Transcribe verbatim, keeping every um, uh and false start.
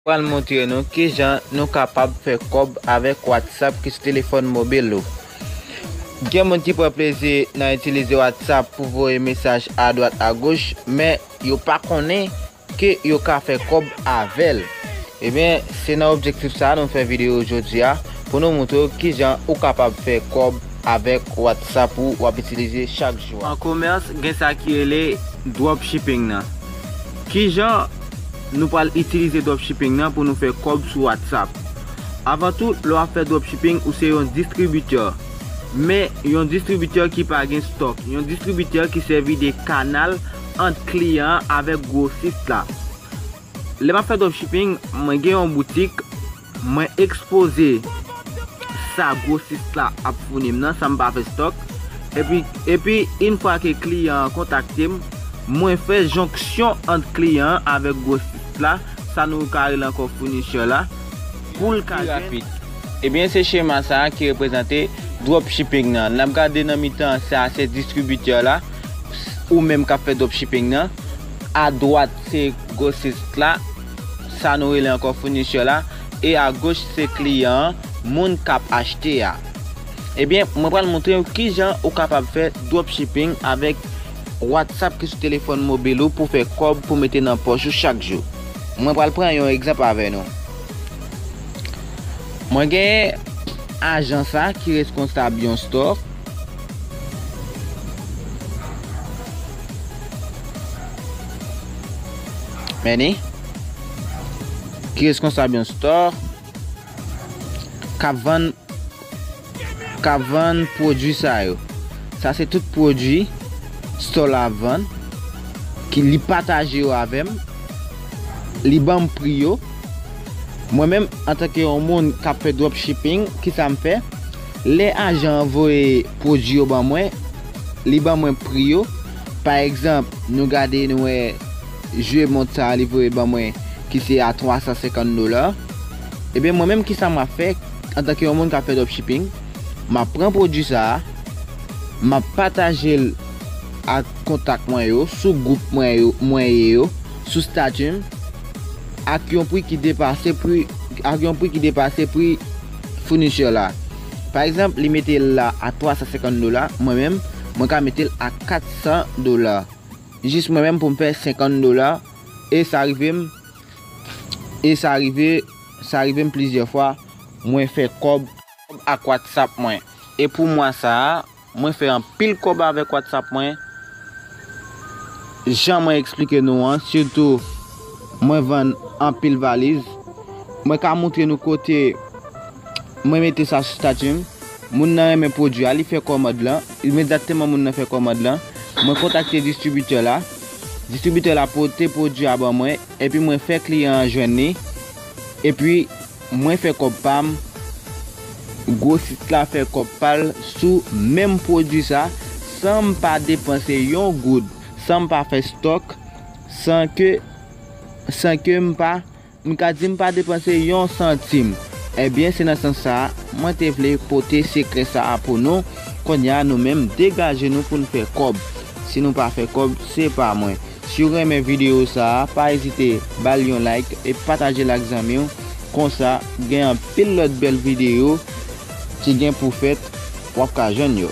Pral montre nou kijan nou kapab fè kòb avèk WhatsApp ki sou telefòn mobil ou. Gen moun ki pran plezi nan itilize WhatsApp pou voye mesaj adwat agoch, men yo pa konnen ke yo ka fè kòb avè l. Ebyen, se nan objektif sa a nou fè videyo jodi a, pou nou montre w kijan ou kapab fè kòb avèk WhatsApp ou w ap itilize chak jou a. An komès, gen sa ki rele dropshipping nan. Kijan nou pral itilize dropshipping nan pou nou fè kòb sou WhatsApp? Avan tou, lè w ap fè dropshipping, ou se yon distribitè. Men, yon distribitè ki pa gen stòk. Yon distribitè ki sèvi de kanal ant kliyan an avèk gwosis la. Lè m ap fè dropshipping, mwen gen yon boutik, mwen ekspoze sa gwosis la ap founi m nan, san m pa fè stòk. Epi, epi, yon fwa ke kliyan an kontakte m, mwen fè jonksyon ant kliyan an avèk gwosis la, sa nou ka rele ankò founisè la, pou l ka jwenn. Ebyen, se chema sa a ki reprezante dropshipping nan. N ap gade nan mitan, sa se distribitè la, ou menm k ap fè dropshipping nan. Adwat, se gwosis la, sa nou rele ankò founisè la, e agoch, se kliyan an, moun k ap achte a. Ebyen, mwen pral montre w kijan ou kapab fè dropshipping avèk WhatsApp ki sou telefòn mobil ou pou fè kòb pou mete nan pòch ou chak jou. Mwen pral pran yon egzanp avè nou. Mwen gen ajan sa ki reskonsab yon store. Men li, ki reskonsab yon store k ap vann, k ap vann pwodui sa yo. Sa se tout pwodui store la ap vann, ki li pataje yo avè m, li ban m pri yo. Mwen menm, antanke yon moun k ap fè dropshipping, kisa m fè? Lè ajan an voye pwodui yo ban mwen, li ban mwen pri yo. Pa egzanp, nou gade, nou wè jwe mont sa a li voye ban mwen, ki se a twa san senkant dola. Ebyen, mwen menm, kisa m ap fè antanke yon moun k ap fè dropshipping? M ap pran pwodui sa a, m ap pataje l ak kontak mwen yo, sou gwoup mwen yo, mwen ye yo, sou stati m, ak yon pri ki depase pri, ak yon pri ki depase pri founisè la. Pa egzanp, li mete l la a twa san senkant dola, mwen menm, mwen ka mete l a kat san dola. Jis mwen menm pou m fè senkant dola, e sa rive m, e sa rive, sa rive m plizyè fwa, mwen fè kòb ak WhatsApp mwen. E pou mwa sa a, mwen fè anpil kòb avèk WhatsApp mwen. Jan mwen eksplike nou an, sitou mwen vann anpil valiz. Mwen ka montre nou kote mwen mete sa sou stati m. Moun nan renmen pwodui a, li fè kòmand lan. Imedyatman moun nan fè kòmand lan, mwen kontakte distribitè la. Distribitè la pote pwodui a ban mwen, epi mwen fè kliyan an jwenn li. Epi, mwen fè kòb pa m, gwosis la fè kòb pa l sou menm pwodui sa, san m pa depanse yon goud, san m pa fè stòk, san ke, san ke m pa, m ka di m pa depanse yon santim. Ebyen, se nan sans sa a, mwen te vle pote sekrè sa a pou nou. Kounye a, nou menm, degaje nou pou n fè kòb. Si nou pa fè kòb, se pa mwen. Si w renmen videyo sa a, pa ezite ba l yon like e pataje l ak zanmi w. Konsa, gen anpil lòt bèl videyo ki gen pou fèt, w ap ka jwenn yo.